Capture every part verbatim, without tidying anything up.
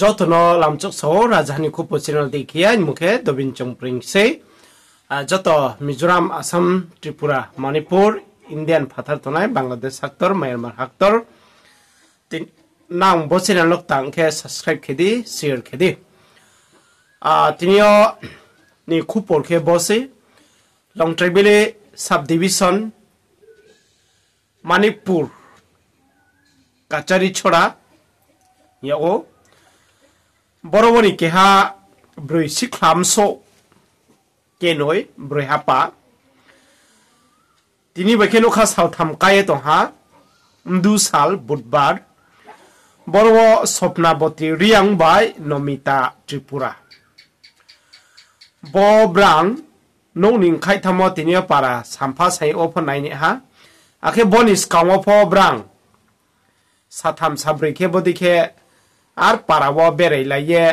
Joto no lamchouh sao, Rajaha ni Khupo channel dei khe ya, aini mung khe Dobin Chongpring sei. Ah, joto Mizoram, Assam, Tripura, Manipur, Indian phathar tongnai, Bangladesh haktor, Myanmar haktor. Tin-, nang bo channel no tang khe subscribe khe di, share khe di. Ah, tini yo ni khupor khe bo sei, Longtraibili subdivision, Manipur, Kachari Chora, yag ou. Boro wo ni keha broi sikhla msouh, kenoi broi hapa. Tini bai khe nougkha saltham kai ye tong ha, mdu sal Budbar. Boro wo Sopnaboti Reang bai Nomita Tripura. Bo brang nouh ni khaihtham wo tini yo para sampha sai wo pho nai ni ha. Akhe bo ni skang wo pho brang satham sabroi khe bodei khe ar para wo berai lai ye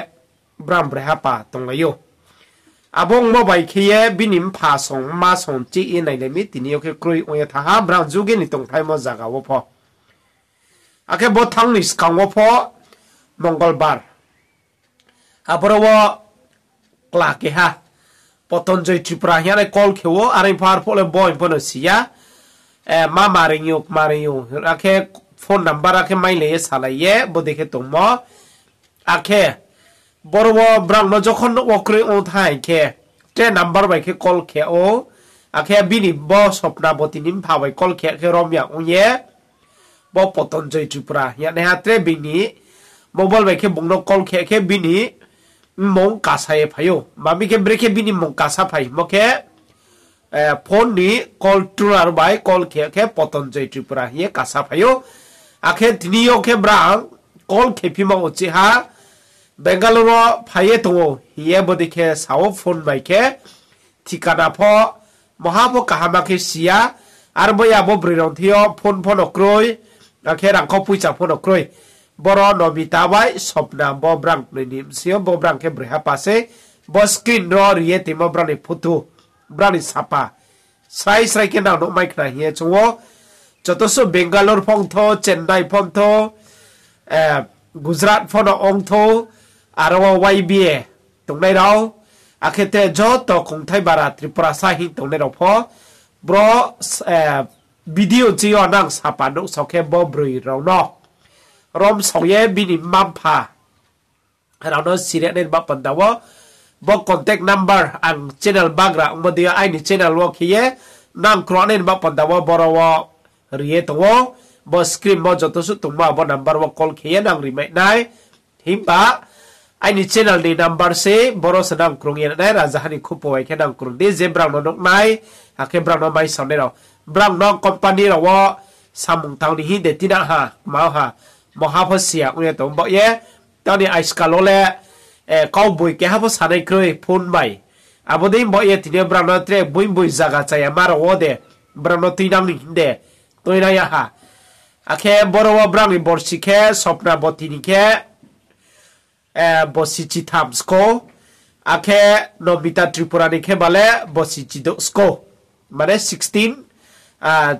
brang broi hapa tonglai ou. Abo ongmo bai khe ye bini mpha song mma song chih ye nailai mi, tini yo khe kroi ong ye thanng ha, brang juge ni tongphaimo zaga wo pho. Akhe bo thanng ni skang wo pho Mongolbar. Aboro wo kla keha Potonjoy Tripura hing ye nai call khe ou, are pho arphuh le bo hing pho no si ya. Eh, ma ma reing ou, kma reing ou. Akhe phone number akhe mailai ye salai ye, bodei khe tongmo. Akhe boro wo brang no jokhon nouh wo kroi ong thanng khe, tre number bai khe call khe ou. Akhe bini bo Sopnaboti ni mpha bai call khe khe rom ya ong ye. Bo Potonjoy Tripura hing ye naiha tre bini mobile bai khe bung no call khe khe bini mmung kasa ye phai ou. Mami khe brekhe bini mmung kasa phai hingmo khe, eh, phone ni call tular bai call khe khe Potonjoy Tripura hing ye kasa phai ou. Akhe tini yo khe brang call khe phimo uchih ha, Bangalore wo phai ye tong ou hing ye bodei khe sa ou phone bai khe. Thikana pho, moha pho kaham khe si ya, aro bo ya bo broi rao thing yo phone pho no kroi, akhe rangkho poicha pho no kroi. Boro Nomita bai Sopna bo brang knoi ni bsing yo bo brang khe broi hapa sei, bo screen ro ri ye tongmo brang ni photo, brang ni sapa. Srai srai khe nang nuhmai khna hing ye chung ou. Joto suh Bangalore pho ong thou, Chennai pho ong thou, eh, Gujarat pho no ong thou, aro wo Y B A tongnai rao, akhe te joto kongthai bara Tripurasa hing tongnai rao pho, bro, eh, video ching yo nang sapa nuhsao khe bo broi rao no rom sao ye bini mma-mpha rao no siri nai ni baoh panda wo, bo contact number ang channel bagra ongmo dei yo aini channel wo khe ye nang krungnai ni baoh panda wo boro wo ri ye tong ou. Bo screen wo joto suh tongmo abo number wo call khe ye nang rimai nai. Himba aini channel ni number se boro se nang krung ye nai, Rajaha ni Khupo bai khe nang krung di, je brang no nuhnai, akhe brang no mai saonai rao. Brang no company rao wo samung tang ni hing de tina ha, kma ha, moha pho si ya ong ye tong baoh ye, tini aiskal wo le, eh, kauboi keha pho sanai kroi phone bai. Abo dei baoh ye tini yo brang no tre boi boi zaga chaya ma rao wo de, brang no tuinang ni hing de, tuinang ya ha. Akhe boro wo brang ni borsi khe Sopna Boti ni khe, eh, bosi chitham skou, akhe Nomita Tripura ni khe ba le bosi chidouh skou, mane sixteen, ah,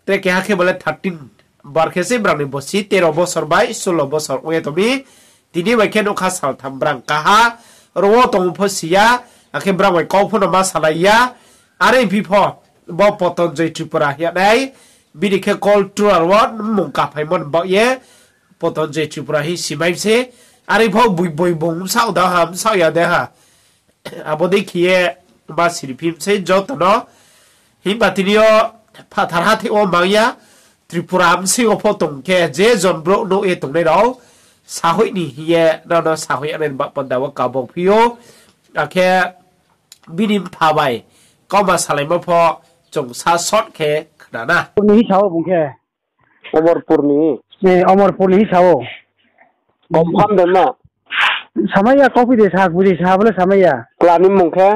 tre keha khe ba le thirteen, bar khe se brang ni bosi tero bosor bai solo bosor ong ye tong mi, tini bai khe nougkha saltham brang kaha, ro wo tong pho si ya, akhe brang bai kau pho no ma salai ya, are phi pho, bo Potonjoy Tripura hing ye nai, bini khe call tular wo mmung kaphaimo ni baoh ye, Potonjoy Tripura hing simai se, are pho boi boi bung bsaoh da ha, bsaoh ya de ha. Abo dei khe ye ma siri phi mi sei joto no. Himba tini yo phathar hatheh wo mang ya, Tripura bsing yo pho tong khe je jon brouh nuh ye tongnai rao, sahoih ni hing ye nang no sahoih ya nai ni baoh panda wo kabo phi ou. Akhe bini mpha bai kauma salaimo pho chung sa short khe khna na. Ni hing sa ou bung khe. Omorpur ni? Eh, Omorpur ni hing sa ou. Confirm de ma? Samai ya, kauphi de sa, bui de sa, abo le samai ya. Kla ni mmung khe?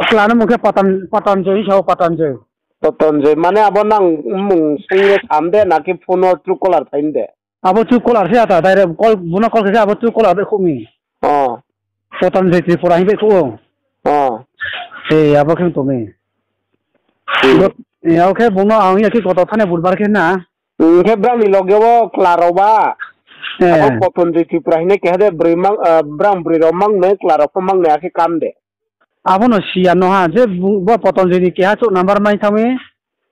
Kla ni mmung khe Patan, Patanjoy hing sa ou, Patanjoy. Patanjoy, mane abo nang mmung sung ye sam de, naki phone wo Truecaller phai de? Abo Truecaller se ata, direct call, bung no call khe khe abo Truecaller baihkhouh mi. Oh. Patanjoy Tripura hing baihkhouh ou. Oh. Eh, abo khe tong mi. Hmm. Bo, eh, abo khe bung no ang ya khe koto thani Budbar khe na. Hing khe brang ni loge wo kla rao ba? Abo Potonjoi Tripura hing ye keha de broi mang, brang broi rao mang nai, kla rao pho mang nai, akhe kam de. Abo no si ya no ha, je bo Potonjoi ni keha chouh number mai thanng mi,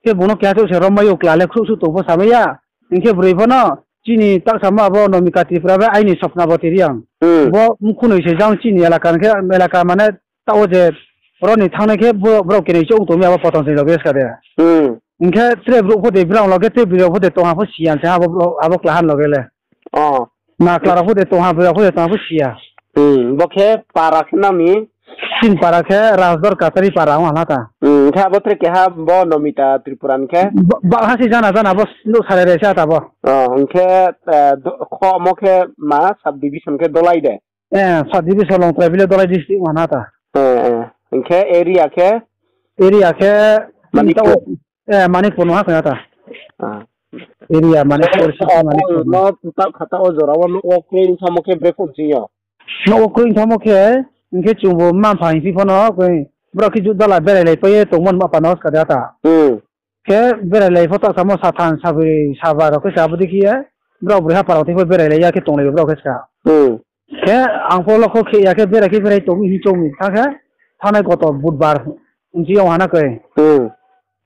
khe bung no keha chouh se rom mai ou, kla le khruh suh tong pho samai ya. Hing khe broi pho no, chini taoh samo abo Nomika Tripura bai aini Sopnaboti Reang. Bo mkhunoi se jang chini elaka hing khe, elaka mane taoh wo je ro ni thanngnai khe brao kenoi chouh ong tong mi abo Potonjoi loge ska de. Hing khe tre brouh pho de brao loge tre broi rao pho de tong ha pho si ya se ha abo, abo kla han loge le. Na kla rao pho de tong ha, broi rao pho de tong ha pho si ya. Bo khe para khe nang ni? Chini para khe Rajbor Kachari para ong ha na ta. Khe abo tre keha bo Nomita Tripura ni khe? Ba ha se jana jana bo nouh salai rai se ha ta bo. Hing khe, khomo khe ma sub division khe Dolai de? Sub division Longtrai village Dolai district ong ha na ta. Hing khe area khe? Area khe Manikpur no ha khe na ta. Area Manikpur, city Manikpur no. Taoh kha taoh wo jora wo nouh wo kroi thanngmo khe bre phone sing yo. Nouh wo kroi thanngmo khe, hing khe chungbu mma-mpha hing phi pho no, brao khe jut jala berailai pai ye tongmo ni ma pa no ska de ha ta. Khe berailai pho taoh samo sathan, sabri, saba rao khe ska abo dei khe ye, brao broi ha para thing pho berailai ya khe tonglai brao khe ska. Khe ang pho lokho khe ya khe berai khe berai tong mi hing choung mi thanng khe, thanngnai koto Budbar nching yo ha na koi.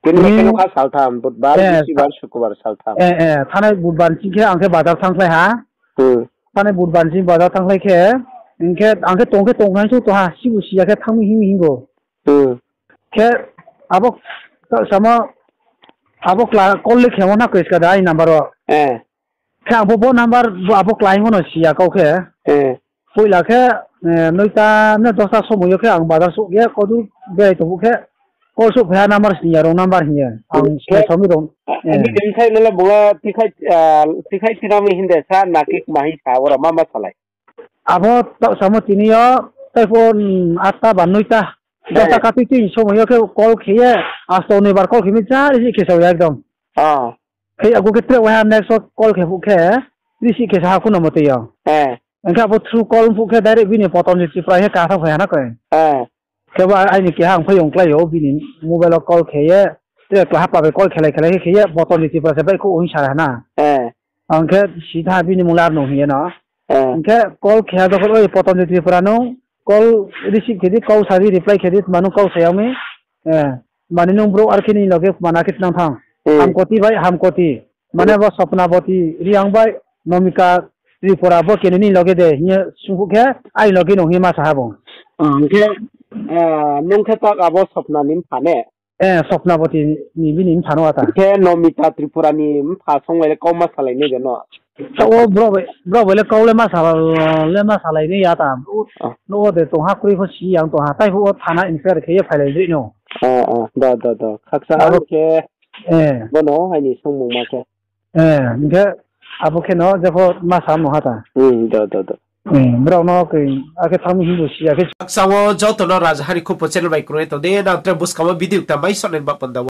Tini khe nung kha saltham, Budbar, Bisibar, Sukubar saltham. Thanngnai Budbar nching khe ang khe bazar thanngkhlai ha. Thanngnai Budbar nching bazar thanngkhlai khe, hing khe ang khe tong khe tongkhlai sou tong ha, sibu si ya khe thanng mi hing mi hing bo. Khe abo, samo, abo kla call le khemo na koi ska de aini number wo. Khe ang pho bo number, abo kla hingmo no si ya kau khe. Poila khe, noita, ne dosta somoi yo khe ang bazar souh ye, kodu berai tong phuh khe, call souhphai ha number sini ya, wrong number hing ye. Ang sini somoi rao. Bini bsai no le bung le, tikhai thinang mi hing de sa, na khe kma hing sa, oro ma ma salai. Abo taoh samo tini yo, tai pho, atta ba noita, dosta kha tui tui somoi yo khe call khe ye, asto ni bar call khe mi cha, receive khe sa ya ekdom. Khe ago khe tre waiha next wo call khe phuh khe, receive khe sa ha khuno motoi yo. Hing khe abo through call phuh khe direct bini Potonjoi Tripura khe katha phai ha na koi. Khe ba aini keha ang phai ong klái ou, bini mobile wo call khe ye, tre klaha pa bai call khelai khelai khe khe ye, Potonjoi Tripura se baihkhouh hing sa ha na. Ang khe si tha bini mung le ar nung hing ye no. Hing khe call khe ha jokhon, oi Potonjoi Tripura nung call receive khe di, kau sa di, reply khe di, tma nung kau sa ya mi. Mani nung brouh ar khe ni loge kma na khe tnang thanng. Hamkoti bai Hamkoti. Mane bo Sopnaboti Reang bai Nomika Tripura bo keni ni loge de hing ye sung phuh khe, aini loge nung hing ye ma sa ha bung. Hing khe, nung khe taoh abo Sopna ni mpha ne? Sopnaboti ni bini mpha no ata. Khe Nomita Tripura ni mpha song bai le kau ma salai nai de no? Taoh wo brao bai le kau le ma sa, le ma salai nai ya ta. Nouh wo de tong ha kroi pho si yang tong ha, tai phuh wo thana inquiry khe ye phailai dei no. Khaksa ang khe bono aini songmung ma khe. Hing khe abo khe no jepho ma sa no ha ta. Brao no khe akhe thanng mi hing bo si ya khe. Khaksa wo joto no Rajahari Khupo channel bai kroi tong di, nang tre buskang wo video ta mai sonai ba panda wo.